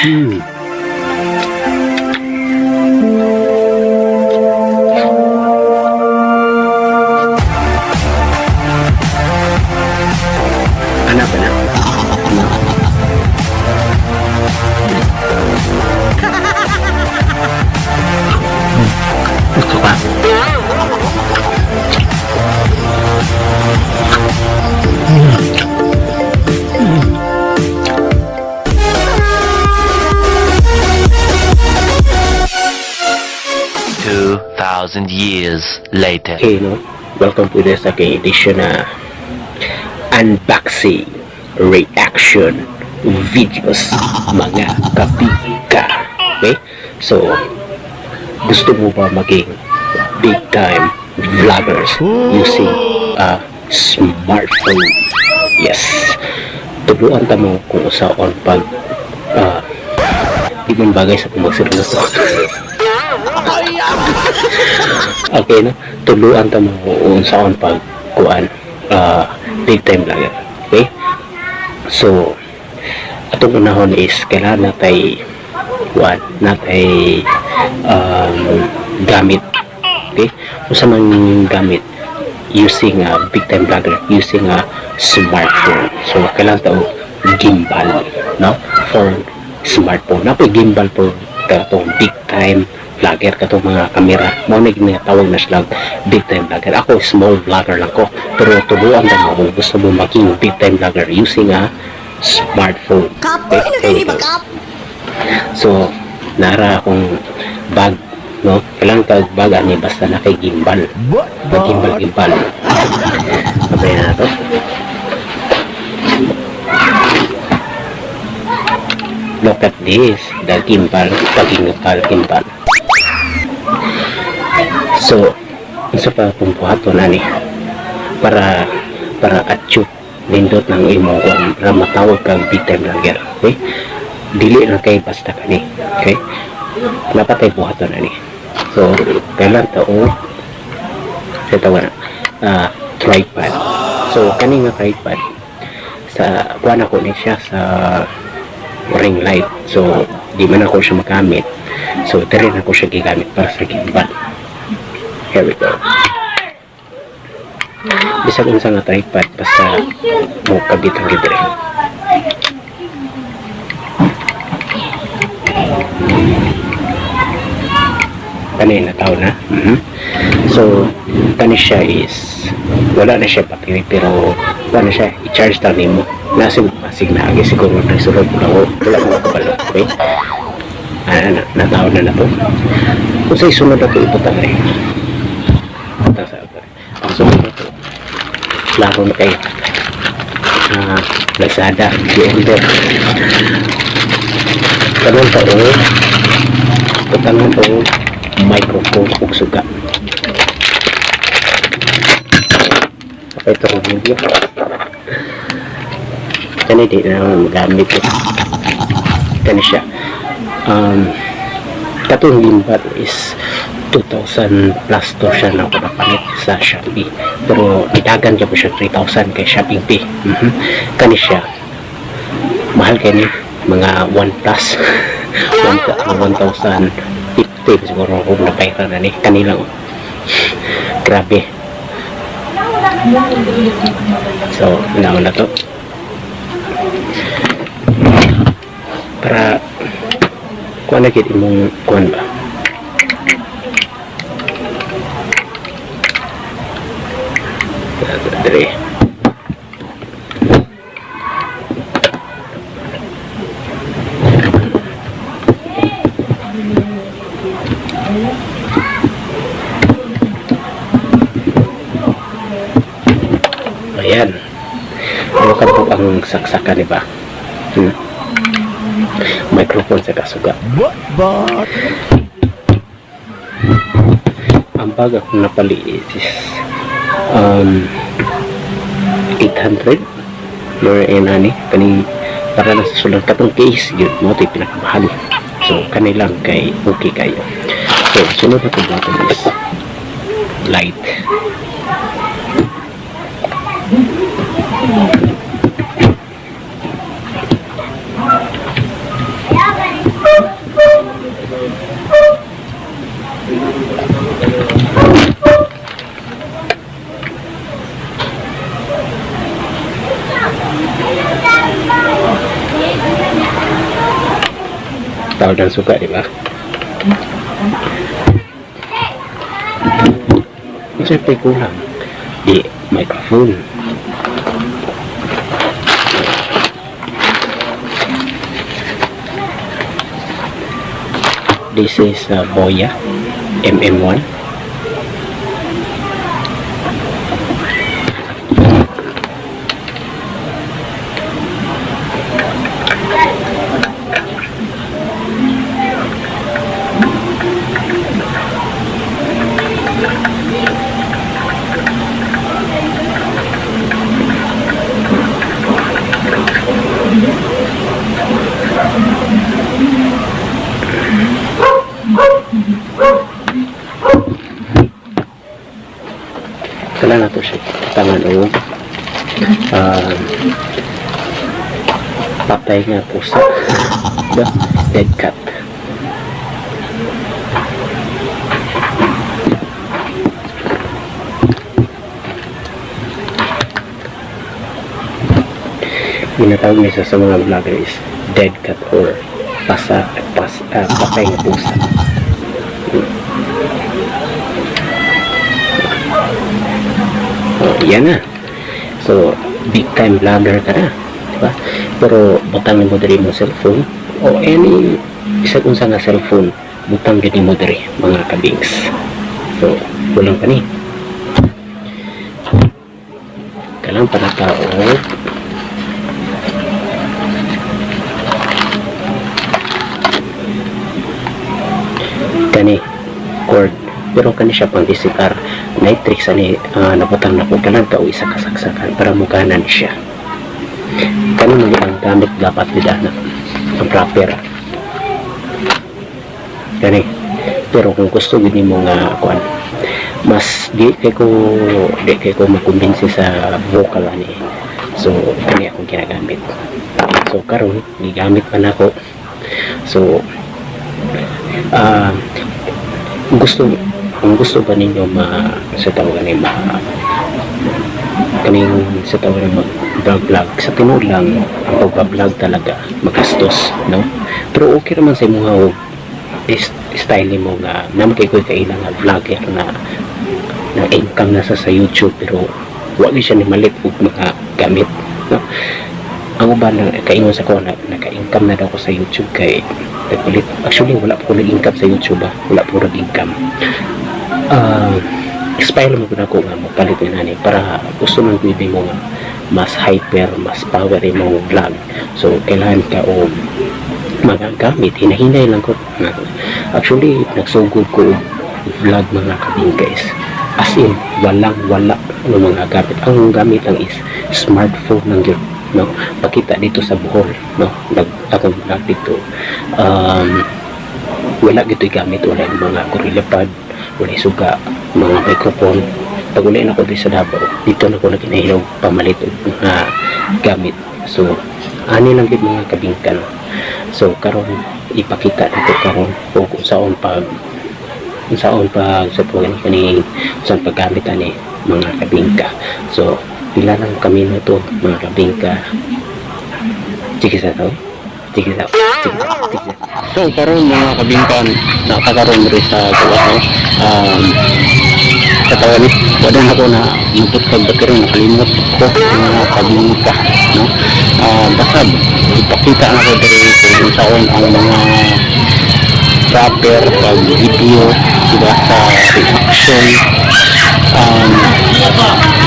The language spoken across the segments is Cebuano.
Anak ba na? Ano? Gusto ka? 2,000 years later. Okay, no? Welcome to the second edition na unboxing reaction videos, mga kapika. Okay? So, gusto mo ba maging big time vloggers using a smartphone? Yes. Tubuan ta mo kung usaon pag di man bagay sa pumagseryoso. Okay, no? Tuluan ta mo unsaon pag kuan big time vlogger. Okay? So, atong unahon is kailangan natay kuan, natay gamit. Okay? Unsa man gamit using a big time vlogger using a smartphone? So, kailangan ta og gimbal, no? For smartphone. Napoy gimbal for katong big time vlogger, katong mga kamera. Mao na ginatawag na sila big time vlogger. Ako, small vlogger lang ko. Pero tubuan ta mo kung gusto mo maging big time vlogger using a smartphone. Kapoy na kayo ba kap? So, nara akong bag, no? Kailangan ka og bag ani basta na kay gimbal. Mag-gimbal gimbal. Sabay na to. Look at this, the gimbal, pag-gimbal, gimbal. So, isa pa akong buhaton ani para para atyut nindot ng imong kuan para matawag kang big time vlogger. Okay? Dili lang kay basta kani. Okay? Dapat ay buhaton ani. So, kailan ta o sa tawag na tripod. So, kani nga tripod sa kuan ako ni siya sa ring light. So, di man ako siya magamit. So, diri na ako siya gigamit para sa gimbal. Here we go. Bisag unsa nga tripod basta mo kabit ang gidire. Kani na tao na. So, kani siya is wala na siya battery pero wala na siya i-charge ta nimo. Nasa masig na agi siguro na sulod wala ko wala ko kabalo. Okay? Ah, na, natao na na to. Kung sa isunod na to ibutang rin. Butang sa ang sunod na to. Klaro na kayo. Lazada, i-order. Kanon ta o butangan o microphone ug suga. Okay, ito ang video. Kani di na naman magamit ko. Kani siya. Katong gimbal is 2,000 plus to siya na ako napalit sa Shopee. Pero nidagan po siya 3,000 kay shopping fee. Kani siya. Mahal kay ni mga 1 plus. 1,050 siguro ako napahiran na ni. Kanilang grabe. So, naon na to. Para kuan na gid imong kuan ba? Dire. Ayan. Ano ka po ang saksakan, di ba? Hmm. Microphone sa kasuga. Ang bag akong napali is 800 more and ani kaning para lang sa sulod katong case yun mo ito pinakamahal. So kanilang kay okay kayo. So sunod na itong button is light. Tawag ng suka, di ba? Siyempre kulang. Di microphone. This is Boya MM1. Kailangan nato siya tangan o patay nga pusa. The dead cat. Ginatawag niya sa mga vlogger is dead cat or pasa, pas, patay nga pusa. Oh, yan na. So, big time vlogger ka na. Diba? Pero, butang mo diri mo cellphone o any isang unsa nga cellphone, butang gid mo diri, mga kabings. So, kulang pa ni. Kailangan pa na tao kani cord, pero kani siya pang DSLR nitrix ani, nabutang na ko kanang ka o isa kasaksakan para mukanan siya. Kani man ang gamit dapat gid ana ang proper kani. Pero kung gusto gid nimo nga kuan, mas di kay ko makumbinsi sa vocal ani, so kani akong ginagamit. So karon gigamit man ako. So gusto kung gusto ba ninyo ma sa tawag ni ma kaning sa tawag ni mag vlog vlog, sa tinuod lang ang pagba-vlog talaga magastos, no? Pero okay naman sa imong og style nimo nga naman kay koy kaila nga vlogger na na income na sa YouTube, pero wa gyud siya ni malit og mga gamit, no? Ang uban na kaingon sa ko na naka-income na daw ko sa YouTube kay nagpalit. Actually, wala pa ko nag-income sa YouTube, ah. Wala pa ko nag-income. Expire mo gud ako nga mopalit ni nani para gusto man gyud mo nga mas hyper, mas power imong vlog. So kailangan ka og mga gamit. Hinahinay lang ko. Actually, nagsugod ko og vlog, mga kabing guys, as in walang wala ng mga gamit. Ang gamit lang is smartphone lang yun, no? Pakita dito sa Bohol, no? Nag akong vlog dito, wala gito gamit, wala yung mga gorilla pad, wala suga mga microphone. Pag uli na ako dito sa Davao, dito na ako naginahilaw pamalit og mga gamit. So ani lang gid, mga kabingka, no? So karon ipakita nito karon kung unsaon pag sa tuwan kani unsaon paggamit ani, mga kabingka. So pila lang kami na to, mga kabingka. Sige sa to, sige sa, sige sa, sige sa. So karon, mga kabingkan, nakakaroon rin sa gawa, no? Sa tawag ni wala na ako na mabot pag battery, nakalimot ko, mga kabingka, no? Basta ipakita na ko diri kung unsaon ang mga proper pag video, diba, sa reaction.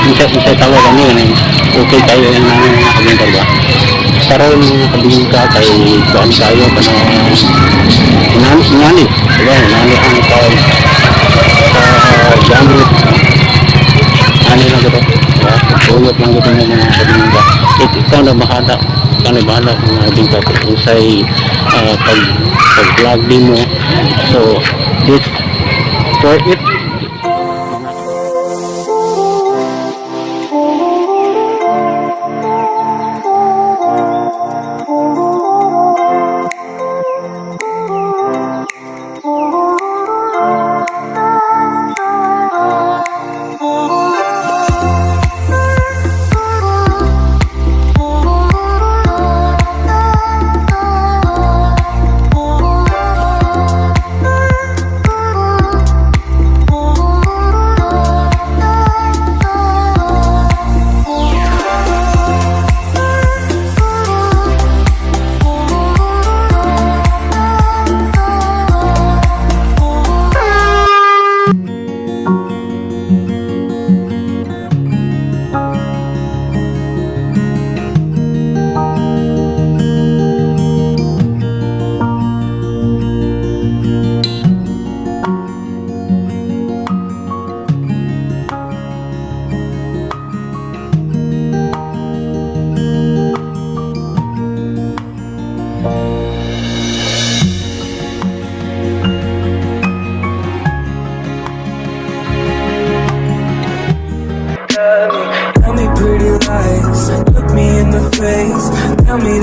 Unsa unsa tawag ano yun, okay kayo yung mga kabingka ba karon, mga kabingka, kay kuan kayo kana nani nani, diba? Nani ang pag gamit ano lang ito, diba? Tulot lang ito, mga kabingka. Ikaw na bahala, ikaw na bahala, mga kabingka, kung unsay pag pag vlog nimo. So this for it.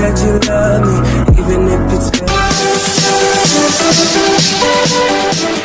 that you love me, even if it's fake.